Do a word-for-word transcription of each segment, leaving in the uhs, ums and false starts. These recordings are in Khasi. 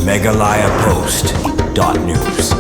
Meghalaya Post dot news.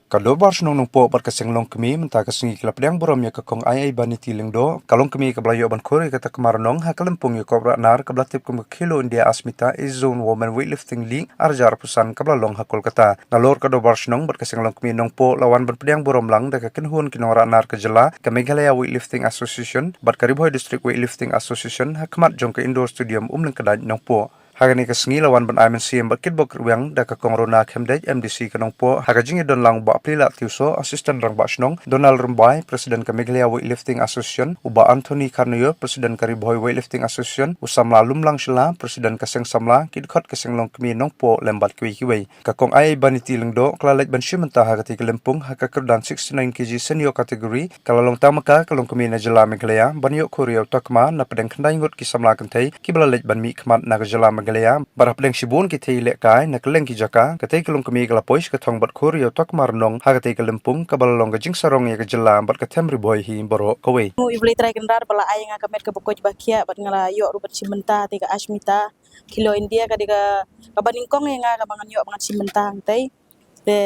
Ka Dorbar Shnong Nongpoh bad ka Seng Longkmie mynta ka sngi ki la pdiang burom ïa ka Kong Aiaibaniti Lyngdoh, ka longkmie kaba la ïoh ban khur ïa ka takma rnong ha ka lympung ïakob rah nar kaba la tip kum ka Khelo India Ashmita Asian Women Weightlifting League ar hajar arphew san kaba la long ha Kolkata. Nalor ka Dorbar Shnong bad ka Seng Longkmie Nongpoh la wan ban pdiang burom lang da ka kynhun ki nongrah nar ka jylla, ka Meghalaya Weightlifting Association bad ka Ri Bhoi District Weightlifting Association ha khmat jong ka Indoor Stadium Umlyngkdait Nongpoh. Ha kane ka sngi la wan ban ai mynsiem bad kitbok rwiang da ka Kong Rona Khymdeit, M D C ka Nongpoh, ha ka jingïadon lang u Bah Plilah Tiewsoh, Assistant Rangbah Shnong, Donald Rymbai, President ka Meghalaya Weightlifting Association, u Bah Anthony Kharnooiyor, President ka Ri Bhoi Weightlifting Association, u Samla Lumlang Shylla, President ka Seng Samla, ki dkhot ka Seng Longkmie Nongpoh lem bad kiwei kiwei. Ka Kong Aiaibaniti Lyngdoh ka la leit ban shim bynta ha katei ka lympung ha ka kyrdan sixty-nine K G senior category, ka la long tang ma ka ka longkmie na jylla Meghalaya ban ïoh khur ïa u takma na pdeng khyndai ngut ki samla kynthei kiba la leit ban mihkhmat na ka jylla Meghalaya, bad hapdeng shibun ki thei lehkai na kylleng ki jaka, katei ka longkmie ka la poi sha ka thong bad khur ïa u takma rnong ha katei ka lympung kaba la long ka jingsarong ïa ka jylla bad ka them Ri Bhoi hi baroh kawei. Ngu ïa U Blei Trai Kynrad ba la ai nga ka met kaba koit ba khiah bad nga la ïoh ruh ban shim bynta te ka Ashmita Khelo India, ka dei ka, kaba nyngkong ïa nga kaba ngan ïoh ba ngan shim bynta hangtei. Te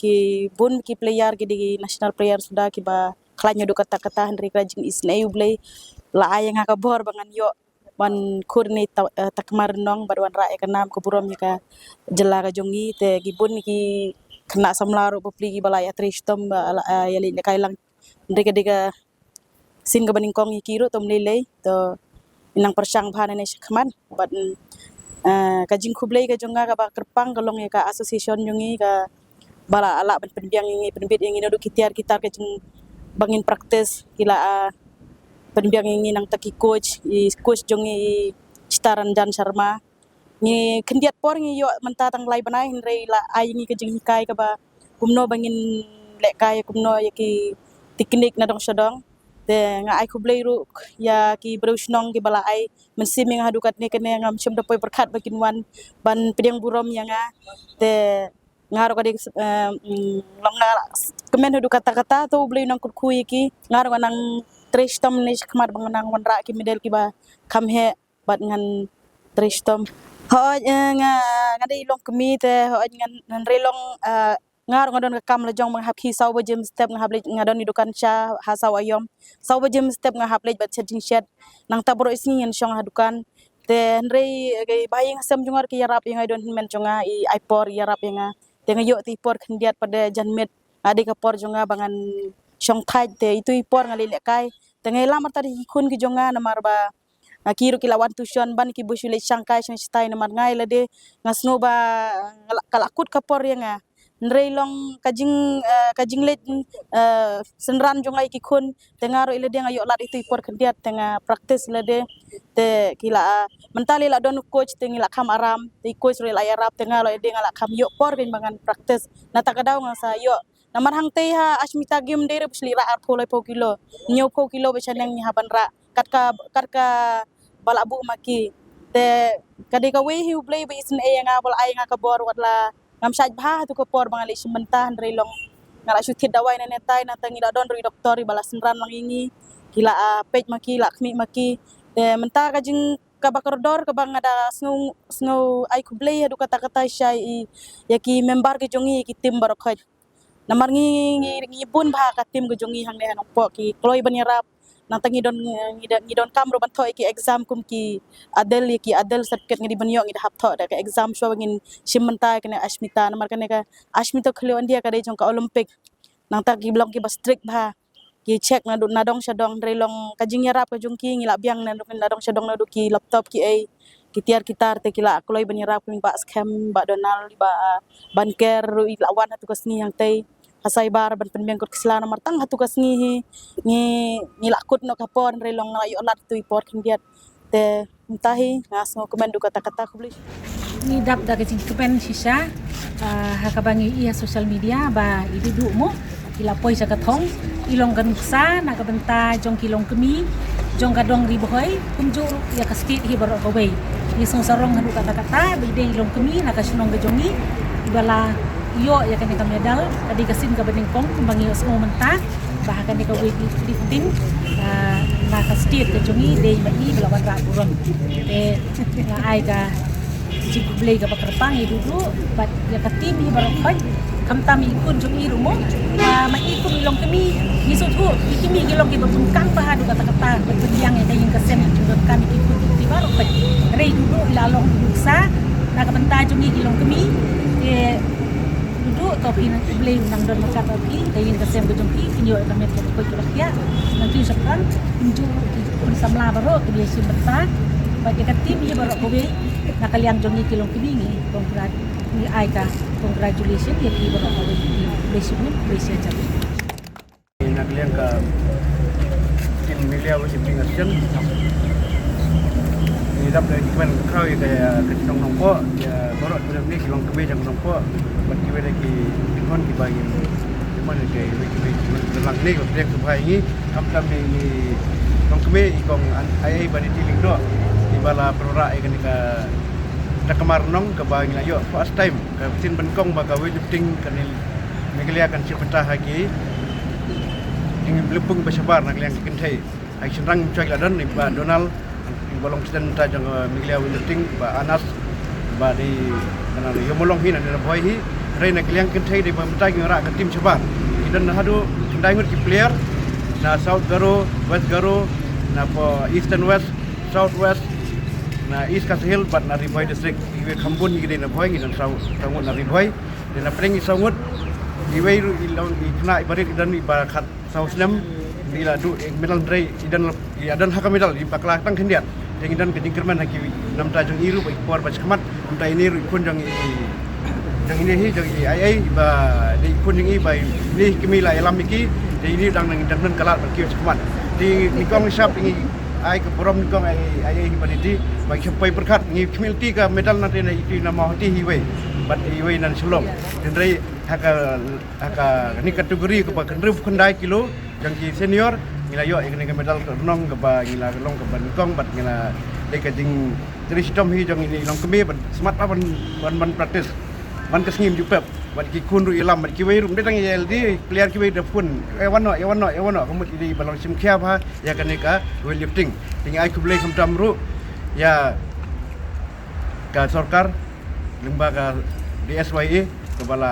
ki bun ki player ki dei ki national player suda kiba khlaiñ haduh katta katta, hynrei ka jingisynei U Blei la ai ïa nga ka bor ba ngan ïoh ban khur ne ta-, eh, takma rnong bad wanrah ïa ka nam ka burom ïa ka jylla ka jong ngi. Te ki bun ki khynnah samla ruh bapli kiba la ïatrei shitom ba la, eh, ïaleh lehkai lang. Hynrei ka dei ka sien kaba nyngkong ïa ki ruh, to ym lei lei, to nang pyrshang bha nangne shakhmat. Bad, eh, ka jingkhublei ka jong nga kaba kyrpang ka long ïa ka association jong ngi kaba la lah ban pynbiang ïa ngi, pynbit ïa ngi naduh ki tiar ki tar ka jing ba ngin practice, ki la, ah, pynbiang ïa ngi nangta ki coach, i coach jong ngi i Chitaranjan Sharma. Ngi khyndiat por ngi ïoh mynta tang lai bnai, hynrei la ai ngi ka jinghikai kaba kumno ba ngin lehkai, kumno ïa ki teknik na dong sha dong. Te nga ai khublei ruh ïa ki briew shnong kiba la ai mynsiem ïa nga haduh katne kane, ngam shym da poi pyrkhat ba kin wan ban pdiang burom ïa nga. Te nga ruh ka dei, eh, mm, long nga la kmen haduh katta katta, to U Blei u nang kyrkhu ïa ki. Nga ruh nga nang trei shitom ne shakhmat ba nga nang wanrah ki medal kiba kham heh bad ngan trei shitom. Hooid, eh, nga, nga dei i longkmie te hooid ngan, ngan rei long, eh, nga ruh nga don ka kam la jong ba nga hap khie saw baje mynstep, nga hap leit, nga don i dukan sha ha saw aïom. Saw baje mynstep nga hap leit bad shet jingshet. Nangta baroh i sngi ngan shong ha dukan. Te hynrei, eh, ki bahaïing hasem jong nga ruh ki ïarap ïa nga, i don hynmen jong nga i ai por ïarap ïa nga. Te nga ïoh te i por khyndiat pat de janmiet. Nga dei ka por jong nga ba ngan shong thait, te itu i por nga leh lehkai. Te nga ïalam artat ïa ki khun ki jong nga namar ba, ah, ki ruh ki la wan tuition ban ki buh shu leit shangkai shang shatai, namar nga ïa lade nga sngew ba, ah, nga la, ka la kut ka por ïa nga. Hynrei long ka jing, ah, ka jingleit, ah, synran jong nga ïa ki khun, te nga ruh ïa lade nga ïoh lad itu i por khyndiat, te nga practice ïa lade. Te ki la, ah, mynta lei la don u coach, te ngi la kham aram, te i coach ruh ïa la ïarap, te nga ruh ïa lade nga la kham ïoh por kein ba ngan practice. Nata ka daw nga sa ïoh. Namar hangtei ha Ashmita Game dei re ba shu leit rah arphew laiphew kilo. Hynñiewphew kilo ba shaneng ngi hap ban rah. Kat ka, kat kaba la buh ma ki. Te ka dei kawei hi U Blei ba isynei ïa nga, ba la ai nga ka bor, wat la ngam shait bha ha tu ka por ba nga leit shim bynta, hynrei long nga la shu thied dawai na netai, nangta ngi la don ruh i doktor iba la synran lang ïa ngi. Ki la, ah, peit ma ki, la khmih ma ki. Te mynta ka jing kaba kordor kaba nga da sngew, sngew ai khublei haduh katta katta sha i, ïa ki member ki jong ngi, ïa ki team baroh khoit. Namar ngi, ngi, ngi bun bha ka team ka jong ngi hangne ha Nongpoh, ki kloi ban ïarap. Nangta ngi don, ngi da, ngi donkam ruh ban thoh ïa ki exam kum ki ADEL, ïa ki ADEL certificate ngi dei ban ïoh, ngi da hap thoh da ka exam shuwa ba ngin shim bynta ïa kane Ashmita, namar kane ka Ashmita Khelo India ka dei jong ka Olympic. Nangta ki long kiba strict bha. Ki check na du-, na dong sha dong, hynrei long ka jingïarap ka jong ki, ngi la biang na dong, na dong sha dong naduh ki laptop ki ei, ki tiar ki tar, te ki la kloi ban ïarap, kum i Bah Skhem, Bah Donald, Bah, ah, Banker ruh i la wan ha tu ka sngi hangtei ha Saibhar ban pynbiang kut ka sla, namar tang ha tu ka sngi hi ngi, ngi la kut noh ka por, hynrei long nga la ïoh lad tu i por khyndiat. Te mynta hi nga sngewkmen haduh katta katta, khublei. Ngi dap da ka jingkmen shisha, ah, ha kaba ngi ïohi ha social media ba i Duhduh mo i la poi sha ka thong, i long ka nuksa na ka bynta jong ki longkmie jong ka dong Ri Bhoi kumjuh ïa ka state hi baroh kawei. Ngi sngewsarong haduh katta katta ba i dei i longkmie na ka shnong ka jong ngi iba la ïoh ïa kane ka medal, ka dei ka sien kaba nyngkong kumba ngi ïohsngew mynta ba ha kane ka weightlifting, ah, na ka state ka jong ngi dei ma i ba la wanrah burom. Te nga ai ka Jingkhublei kaba kyrpang ïa Dudu bad ïa ka team hi baroh khoit, khamtam ïa i khun jong i ruh mo. Ba ma i kum i longkmie, ngi sngewthuh ïa i kmie ki long kiba pynkan bha haduh katta katta, ba pynbiang ïa ka ïing ka sem, jingdonkam ïa ki khun ki kti baroh khoit. Hynrei Dudu i la long Dudu sa na ka bynta jong ngi ki longkmie. Te Dudu, to phi nang khublei, nang don markat, to phi ka ïing ka sem ka jong phi, phin ïoh ïa ka met ka jong phi, ka ba khia. Nang kiew shaphrang, kumjuh ki khun samla baroh kiba ïashim bynta bad ïa ka team hi baroh kawei. Na ka liang jong ngi ki longkmie ngi congrat, ngi ai ka congratulation ïa phi baroh kawei. Khublei shibun, khublei shihajar. Na ka liang ka team Meghalaya Weightlifting Association, ngi dap da ki kmen khraw ïa ka, ka shnong Nongpoh, ïa baroh ki longkmie, ki longkmie jong Nongpoh bad kiwei de ki khun kiba ngim, ki mon ki wei ki wei ki mon ki lang ne ko trek tu bha ïa ngi. Khamtam ïa ngi longkmie, i kong An, Ai Ai Baniti Lyngdoh, iba la pynwanrah ïa kane ka takma rnong kaba ngi la ïoh first time, ka sien ban kong ba ka weightlifting kane Meghalaya kan shim bynta ha ki jinglympung ba shabar na ka liang ki kynthei. Ha ki shynrang mynta ki la don i Bah Donald, iba long president mynta jong, eh, Meghalaya Weightlifting, Bah Anas, ba dei, kane dei ïoh molong hi na, na Bhoi hi. Hynrei na ka liang kynthei dei ba mynta ki wanrah ka team shabar. Ki don haduh khyndai ngut ki player na South Garo, West Garo, na po Eastern West, South West, na East Khasi Hills bad na Ri Bhoi District. Kiwei kham bun hi ki dei na Bhoi, ngi don saw, saw ngut na Ri Bhoi. Dei na pdeng i saw ngut, iwei ruh i long i khynnah iba rit, i don iba khat saw snem, i la duh i medal, hynrei i don, i don ha ka medal, i bakla tang khyndiat. Te ngi don ka jingkyrmen ha ki na bynta jong i ruh ba i por ba shakhmat, na bynta ine ruh i khun jong i, jong ine hi, jong i Ai Ai, ba dei i khun jong i, ba ine hi kmie la ïalam ïa ki, te ine dang nang, dang don ka lad ba ki shakhmat. Te nyngkong shap ngi ai ka burom nyngkong ïa i Ai Ai Baniti, ba i kham poi pyrkhat, ngi khmih lynti ka medal na te na i, na Mawhati hi iwei, bad iwei na Shillong. Hynrei ha ka, ha kane ka category kaba hynriewphew khyndai kilo jong ki senior, ngi la ïoh ïa kane ka medal ka rnong kaba ngi la long kaba nyngkong bad ngi la dei ka jingtrei shitom hi jong ine i longkmie ban smat bha ban, ban, ban practice man ka sngi mynjur pep. Bad ki khun ruh ïalam, bad kiwei ruh ym dei tang ïa L D, player kiwei da khun, eh, wan noh, eh, wan noh, eh, wan noh, ka mut i dei ba long shim khia bha ïa kane ka weightlifting. Te ngi ai khublei khamtam ruh ïa ka sorkar lyngba ka D S Y A kaba la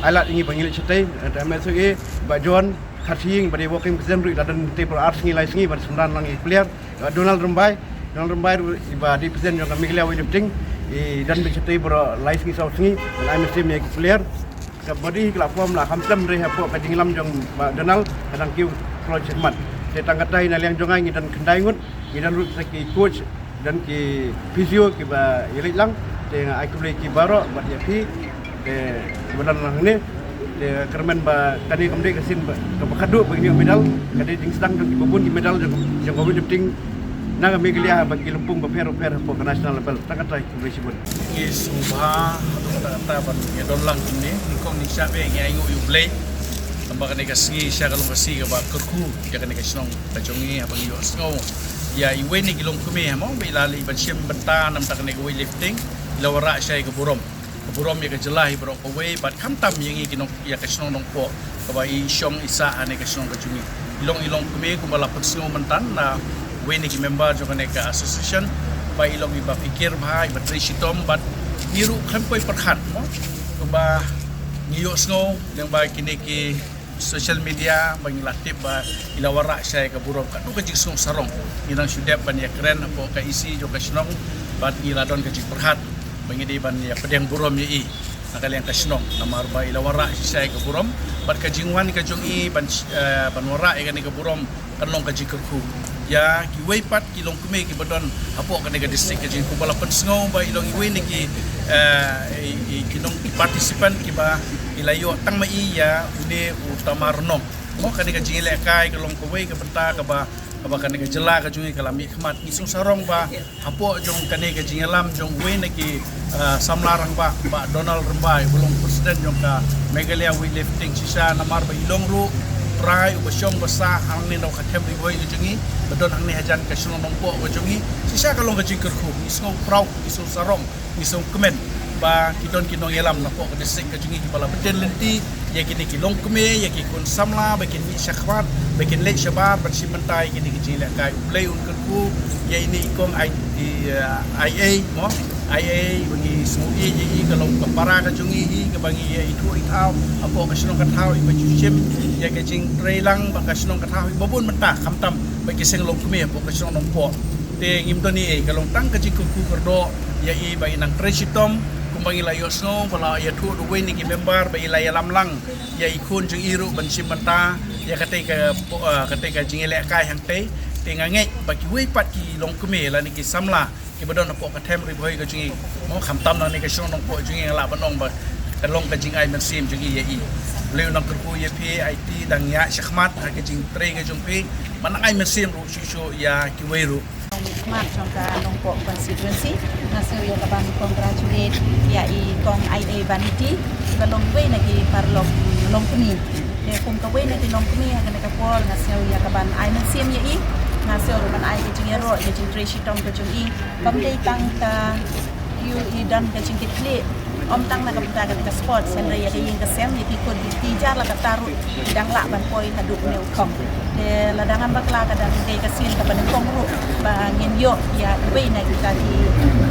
ai lad ïa ngi ba ngi leit shatei, eh, M S W A, Bah John Kharshing ba dei working president ruh i la don tei baroh ar sngi lai sngi ban synran lang ïa ki player. Bah Donald Rymbai, Donald Rymbai ruh iba dei president jong ka Meghalaya Weightlifting, i don beit shatei baroh lai sngi saw sngi ban ai mynsiem ïa ki player. Ka body hi ka la form la kham slem, hynrei hapoh ka jingïalam jong Bah Donald ka dang kiew kloi shakhmat. Te tang katta hi na liang jong nga ngi don khyndai ngut, ngi don ruh sa ki coach, don ki physio kiba ïaleit lang. Te nga ai khublei ki baroh bad ïa phi, te kiba don lang hangne. Te kyrmen ba kane kam dei ka sien ba, kaba khadduh ba ngin ïoh medal, ka dei jingsdang jong kiba bun ki medal jong, jong ka weightlifting na ka Meghalaya bad ki lympung bapher bapher hapoh ka national level. Tang katta hi, khublei shibun. Ngi sngewbha haduh katta katta ban ïa don lang kumne, nyngkong ngi shah beh ngi ainguh ïa U Blei. Tang ba kane ka sngi sha ka long ka sngi kaba kyrkhu ïa kane ka shnong ka jong ngi, haba ngi ïohsngew ïa iwei na ki longkmie, mo, ba i la leit ban shim bynta na bynta kane ka weightlifting, i la wanrah shai ka burom. Ka burom ïa ka jylla hi baroh kawei bad khamtam ïa ngi ki nong, ïa ka shnong Nongpoh kaba i shong i sah ha kane ka shnong ka jong ngi. I long i longkmie kumba la pynsngew mynta na uwei na ki member jong kane ka association, ba i long iba phikir bha, iba trei shitom bad ngi ruh khlem poi pyrkhat, mo, kumba ngi ïohsngew lyngba kine ki social media ba ngi la tip ba i la wanrah shai ka burom. Katno ka jingsngew sarong. Ngi dang shu dep ban ïakren hapoh ka E C jong ka shnong bad ngi la don ka jingpyrkhat ba ngi dei ban ïa pdiang burom ïa i na ka liang ka shnong, namar ba i la wanrah shai ka burom bad ka jingwan ka jong i ban, eh, ban wanrah ïa kane ka burom kan long ka jingkyrkhu ïa kiwei pat ki longkmie kiba don hapoh kane ka district ka jong ngi, kumba la pynsngew ba i long iwei na ki, eh, i, i, ki nong, ki participant kiba i la ïoh tang ma i ïa une u takma rnong. Mo, kane ka jingïalehkai ka long kawei ka bynta kaba, kaba kane ka jylla ka jong ngi ka la mihkhmat. Ngi sngewsarong ba hapoh jong kane ka jingïalam jong uwei na ki, ah, samla rangbah, Bah Donald Rymbai, uba long president jong ka Meghalaya Weightlifting, shisha namar ba i long ruh u trai uba shong ba sah hangne na ka them Ri Bhoi ka jong ngi, ba don hangne hajan ka shnong Nongpoh ka jong ngi. Shisha ka long ka jingkyrkhu, ngi sngew proud, ngi sngewsarong, ngi sngewkmen. ba ki don ki nongïalam napoh ka district ka jong ngi kiba la bteng lynti ïa kine ki longkmie, ïa ki khun samla ba kin mih shakhmat, ba kin leit shabar ban shim bynta ïa kine ki jingïalehkai. U Blei un kyrkhu ïa ine i kong ai, i, uh, ai ei mo, ai ei ba ngi sngewthuh ïa i ka long ka para ka jong ngi, i kaba ngi ïa ithuh ithaw hapoh ka shnong ka thaw iba ju shim ïa ka jingtrei lang bad ka shnong ka thaw iba bun bynta, khamtam ba ki seng longkmie hapoh ka shnong Nongpoh. Te ngim don ei ei, ka long tang ka jingkyrkhu kyrdoh ïa i ba i nang trei shitom kumba ngi la ïohsngew ba la ïathuh da uwei na ki member ba i la ïalam lang ïa i khun jong i ruh ban shim bynta ïa katei ka, uh, katei ka jingïalehkai hangtei. Te nga ngeit ba kiwei pat ki longkmie lane ki samla kiba don hapoh ka them Ri Bhoi ka jong ngi mo, khamtam lane ka shnong Nongpoh jong ngi, nga lah ban ong ba ka long ka jingai mynsiem jong i ïa i. Lei u nang kyrkhu ïa phi, ai ti dang ïa shakhmat ha ka jingtrei ka jong phi, ban nang ai mynsiem ruh shuh shuh ïa kiwei ruh. Shakhmat jong ka Nongpoh constituency, nga sngew ïa kaban congratulate ïa i kong Ai ei Baniti, ka long wei na ki paralok longkmie. Te kum kawei na ki longkmie ha kane ka por, nga sngew ïa kaban ai mynsiem ïa i, nga sngew ruh ban ai ka jingïaroh ïa ka jingtrei shitom ka jong i. Kam dei tang ka ïoh i don ka jingkitkhlieh, ym tang na ka bynta ka sports, hynrei ïa ka ïing ka sem, ïa ki khun ki kti, jar la katta ruh dang lah ban poi haduh ne u thong. Te lada ngam bakla ka dang dei ka sien kaba nyngkong ruh ba ngin ïoh ïa iwei na kita ki,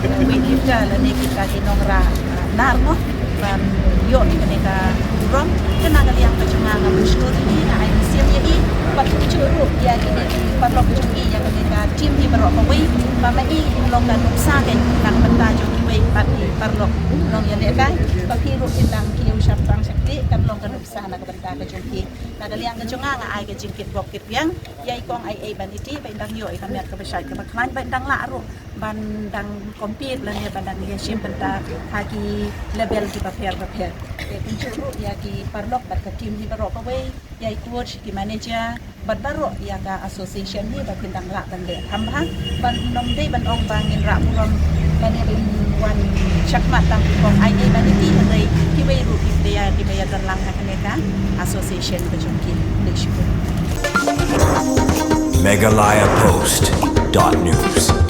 eh, weightlifter lane kita ki nongrah, eh, nar mo, ban ïoh ïa kane ka burom. Te na ka liang ka jong nga, nga bushkor ïa i, nga ai mynsiem ïa i, bad kumjuh ruh ïa kine ki paralok jong i, ïa kane ka team hi baroh kawei, ba ma i in long ka nuksa keiñ na ka bynta jong kiwei pat ki paralok nongïalehkai, ba phi ruh phin dang kiew shaphrang shakri, kan long ka nuksa na ka bynta ka jong phi. Na ka liang ka jong nga, nga ai ka jingkitbok kitbiang ïa i kong Ai ei Baniti ba in dang ïoh ïa ka met kaba shait kaba khlaiñ, ba in dang lah ruh ban dang compete lane ban dang ïashim bynta ha ki level kiba pher bapher. Te kumjuh ruh ïa ki paralok bad ka team hi baroh kawei, ïa i coach, ki manager bad baroh ïa ka association hi, ba kin dang lah ban leh kham bha, ban nym dei ban ong ba ngin rah burom lane ban wan shakhmat tang i kong Ai ei Baniti, hynrei kiwei ruh kiba ïa, kiba ïadon lang ha kane ka association ka jong ki. Khublei shibun. Meghalaya Post dot news.